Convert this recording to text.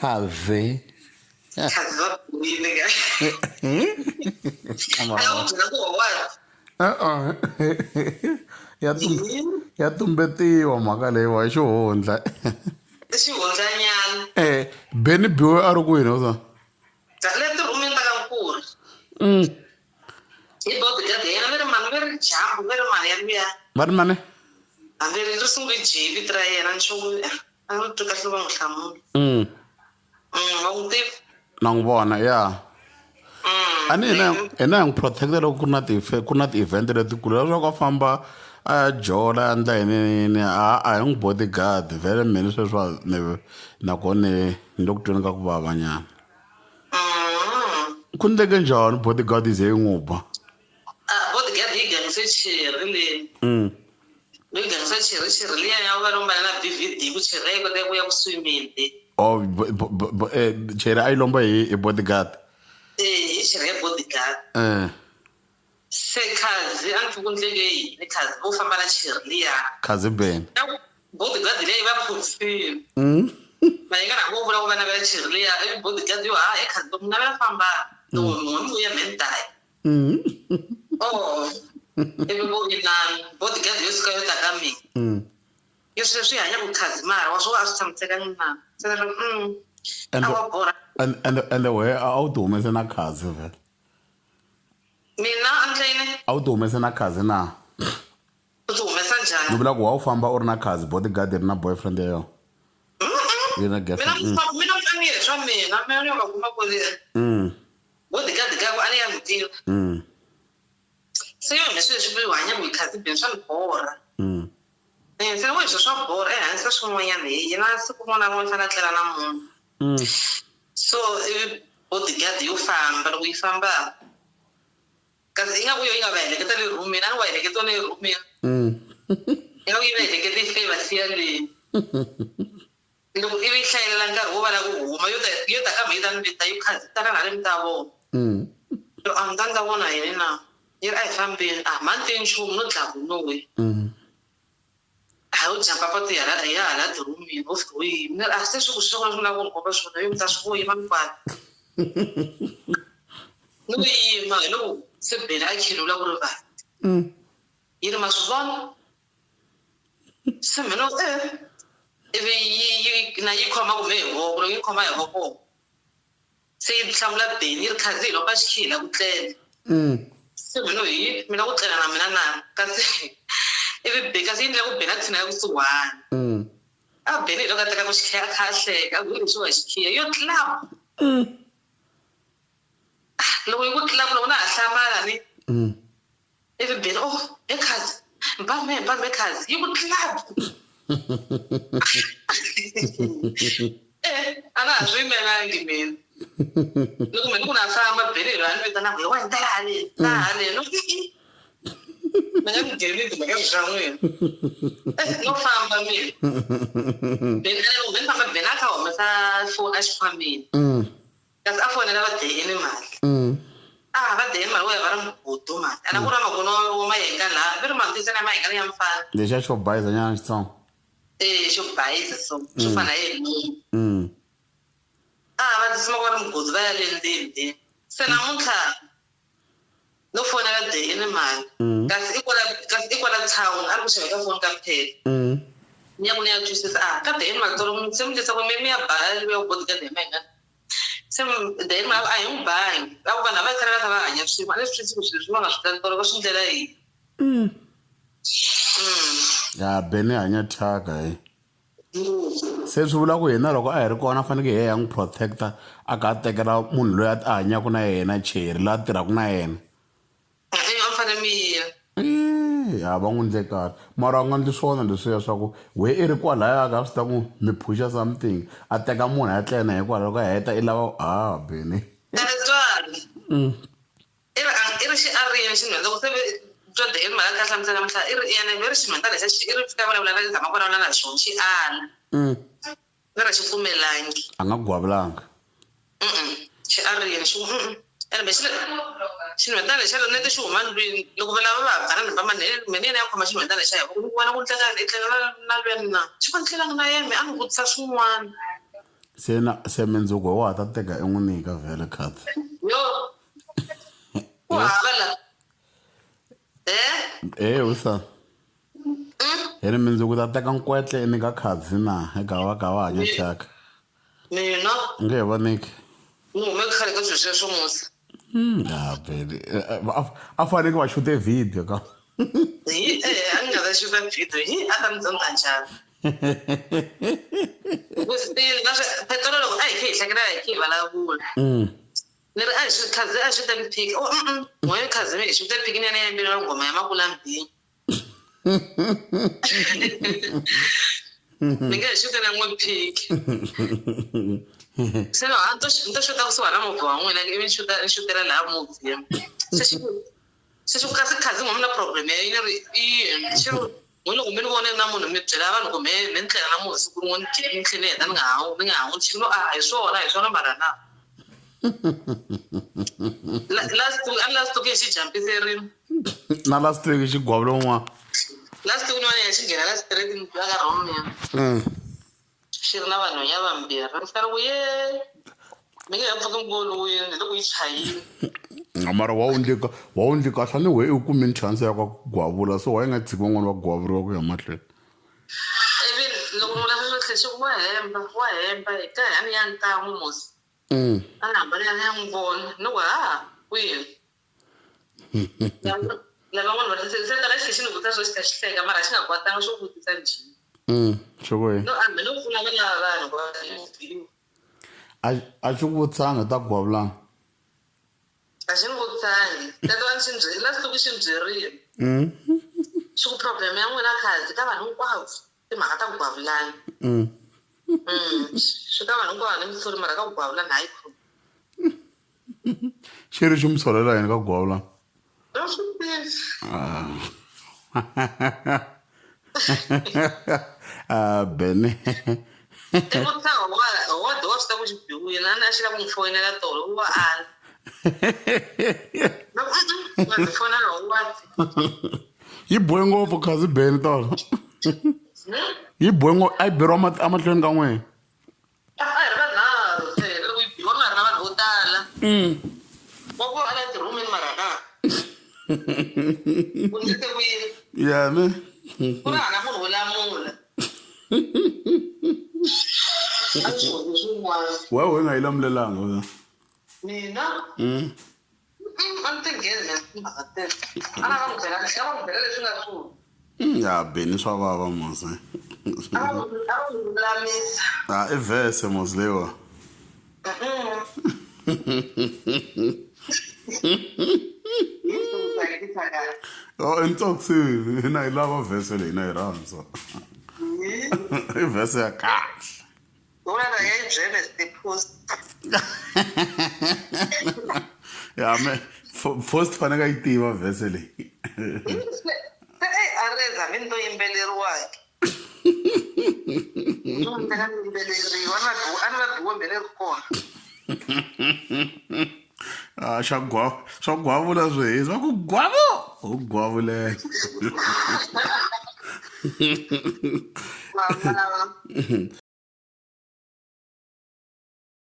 Khazi. Khazi va bile ka. A ku byela ku wa. E-e. Ya tum ya tumbetiwa mhaka leyiwa i xihundla. I xihundlanyana. Eh, Benny Biwe a ri kwini u Le tirhumini ta ka Nkuri. Hi bodyguard ya yena ve ri mani ve ri jambu ve ri mani ya luya. Va ri mani? Hambi ri sungule J vito ra yena ni sure a ni twi kahle va n'wi hlamula. Va n'wi tiva? Na n'wi vona ya. A ni hina hina hi n'wi protect-a loko ku ri na ti ku ri na ti-event letikulu leswaku a famba a ya jola a ya endla yini yini a a hi n'wi bodyguard vhele mina sweswiwa ni na koho ni ni le ku tweni ka ku vava nyana. Ku ndleke njhani bodyguard yi ze yi n'wi ba? Bodyguard yi gangise cherry leyi. Yi gangise cherry cherry liya ya va lomba na DVD ku cherry a yi kota ku ya ku swimming. Oh cherry a yi lomba hi bodyguard. Eh hi cherry ya bodyguard. Se Khazi a ni pfuki ndleke yini Khazi vo famba na cherry liya. Khazi Benny. Bodyguard liya yi va phutsile. Va yi nga na vo vula ku va navela cherry liya ivi bodyguard yo ha he Khazi loko mi navela famba loko mi vuya me ni ta ya. Oh ivi vo inani bodyguard yo suka yo ta ka mina. Yo sweswi hi hanya ku Khazi mara wa swo a swi tshamisekangi na. Se ni ri a wa borha. Ende wehe a wu ti humese na Khazi vhele. Mina a ndleni. A wu ti humese na Khazi na? U ti humesa njhani? Ni vula ku wa wu famba u ri na Khazi bodyguard yi ri na boyfriend ya yona. Yi ri na girlfriend. Mina mina a ni yi swa mina mina ni yo va kuma kwale. Bodyguard kakwe a ni ya n'wi tiva. Se yo hi sweswi ku hanya ku hi Khazi Benny swa ni borha. Se ni ku hi swa borha ehansi ka swin'wanyana hi yena siku rin'wana na rin'wana i fanele a tlela na munhu. So ivi bodyguard yo famba loko yi famba kasi ingaku yo yi nga va heleketa le rhumini a ni wa heleketiwa le rhumini. Ingaku yi va helekete yi fika yi va siya le. Loko ivi yi hlayelela nkarhi wo va la ku huma yo ta yo ta kambe yi ta ni vita yi kha ta na le mi ta vona. Yo a ni ta ni ta vona yini na? Yi ri a hi fambeni a mhani te nchumu no dlaya no we. A yo jampa patu hi hala hi ya hala tirhumini wo fika u yima ni ri a se swi ku swi swi lava ku ni komba swona yo mi ta swi vo yimani kwala. Ni ku yima hi loko se Benny a khelula ku ri vanhu. Yi ri ma swi vona se mina e ivi yi yi na yi khoma kumbe hi voko loko yi khoma hi voko se yi hlamula Benny yi ri khandziyi hi lomba xikhiya hi la ku tlela. Se mina hi mina ku tlela na mina na kasi ivi Benny kasi yi endlela ku Benny a tshinela kusuhani. A Benny hi loko a teka ku xikhiya a kha a hleka a ku hi lexiwa xikhiya yo clap. Loko yi ku clap loko na ha hlamala ni. Ivi Benny oh he khazi mbambe mbambe khazi yi ku clap. Eh a na ha swi yimelangi mina. Loko mina ni ku na famba Benny hi loyi a ni vitana ku he wena tela haleni ta haleni ni ku i mi nga ni ngheni timhaka swa n'wina. Eh no famba mina. Benny a loko ni famba Benny a kha a humesa foni exikhwameni. Kasi a fonela va dayeni mali. A va dayeni mali wo ya va ri mugudu mali. A na ku ri na makona wa mayenga laha. Vi ri mali ntsena ya mayenga ya mfana. Lexiya xo bayiza nyana xitsongo. Eh xo bayiza so xo fana hi munhu. A va tsutsuma ku va ri mugudu va ya le ndzeni ndzeni. Se namuntlha no fonela dayeni mali. Kasi i kwala kasi i kwala town a ri ku xava ka foni ka phela. Ni ya ku ni ya twisisa a ka dayeni mali tolo se mi tisa ku mi mi ya ba luya bodyguard ya mayenga. Se then a hi n'wi bangi va ku vanhu a va khale va kha va hanya swin'we a ni swi twisisi ku swilo leswi va nga swi tolo va swi ndlela yini. Ya Benny hanya thyaka he. Se swi vula ku hina loko a hi ri kona a fanekele hi ya n'wi protect-a a kha a tekela munhu loyi a hanyaka na yena cherry loyi a tirhaka na yena. E-e a mi fanele mi ya. Ya va n'wi ndle kahle mara a nga ndli swona leswiya swa ku we i ri kwalaya ka swi ta ku mi phusha something a teka munhu a ya tlela na yena kwala loko a heta i lava ha Benny. Tswari i ri i ri xi arini xinhwendza loko se twa i mhaka kha hlamusela namuntlha i ri yena ve ri xinhwendza lexa xi i ri fika vulavula na zama ku vulavula na xona xi ala. Ve ri a xi pfumelangi. A nga gwavulanga. Xi arile xi ku ene me xi xinhwentana lexiya loko nete xi huma ndlwini loko va lava va ha banana va manene me ni yena ya khoma xinhwentana lexiya hi voko ni vona ku ndlela i tlela na na luyani na xi ku ni tlelanga na yena me a ni vutisa swin'wana. Se na se mindzuku wa ha ta teka i n'wi nyika vhele khadi. Yo. Ku hava la. Eh? Eh, usa. Hi ri mindzuku ta teka nkwetle i nyika khadzi na eka va ka va hanya thyaka. Mina. U nge he va nyiki. Ni hume khale ka swilo sweswo musa. Ah, baby. A fanele va xute video ka. Hi eh a ni nga ta xuta video hi a ta ni dzondza njhani. Ku still na swi petolo loko a hi khe hi hleketa hi khe hi vulavula. Ni ri a hi swi khazi a hi swi ta pick. Oh N'we khazi hi xute pick ni ya ni ya yimbelela nghoma ya makula mbini. Ni nge he xuti na n'we pick. Se no a ni to ni to xuta kusuhana na movha wa n'wina ivi ni xuta ni xutela laha movheni. Se xi ku se xi ku kasi khazi n'we mi na problem ya yini ri i yini xi ri n'we loko mi ni vone na munhu mi byela vanhu ku me me ni tlela na munhu siku rin'we ni ni tlhela ni heta ni nga ha ni nga ha n'wi xi no a hi swona hi swona mara na. Last week a ni last week xi jampiserile. Na last week xi gwavule un'wana. Last week un'wana ya xi nghena la straight ni ka room ya. Xi ri na vanhwenya vambirhi ni fika ni ku ye mi nge he pfuki mi voniwile hi loko yi chayile. Mara wa wundli wa wundli kahle a ni we u kumini chance ya ku gwavula so why nga tshiki van'wana va gwavuriwa ku ya mahlweni. Ivi loko ni vula sweswo tlhe xi ku wa hemba wa hemba hi ka a ni ya nkan'we musi. A ni hamba ni ya ni ya n'wi vona ni ku ha kwihi. Lavan'wana va se se tala xi xi ni vutisa swo xi tlhela xi hleka mara xi nga kwatanga xo vutisa njhe. Xo ku yini? No a mi lo pfuna vana va vanhu va A a xi ku vutisanga ta gwavulana. A xi ni vutisangi. Tata wa ni xi ni byele last week xi ni byerile. Xi ku problem ya n'wina khazi ka vanhu hinkwavo timhaka ta ku gwavulana. Swi ka vanhu hinkwavo a ni mi soli mara ka ku gwavulana hayi khomi. Xi ri xi mi solela yini ka ku gwavulana? A swi tivi. Ah, Benny. I vutisa wa wa wa swi ta ku xi biwile a ni a xi lava ku n'wi foyinela tolo u wa ala. Na ku nga ndzi fonela u wa. Yi bohe ngopfu khazi Benny tolo. Yi bohe ngopfu a yi beriwa emahlweni ka n'wina. A hi ri vanharhu se loko yi biwa nga ri na vanhu vo tala. Wa ku ala tirhumini mara na. U ndlise ku yini? Ya ne. Ku ri hava munhu wo lamula. A swi hoxe swin'wana. Why wena nga yi lamulelanga wena? Mina? A ni ti ngheni mina timhaka teto. A na va n'wi byela a va n'wi byela leswi nga swona. Ya Benny swa vava mos. A va n'wi lulamisa. Ah, i verse mos leyiwa. Oh, i ntsokisini hina hi lava verse leyi hina yi rhandza. I verse ya kahle. Wena ya yi byele the post. Ya me post fanele yi tiva verse leyi. Se a reza mi to yimbeleriwa ke. Ni yimbeleriwa a ni va biwe mbele ri kona. Ah, xa gwa swa gwavula swi swa ku gwavu u gwavuleka.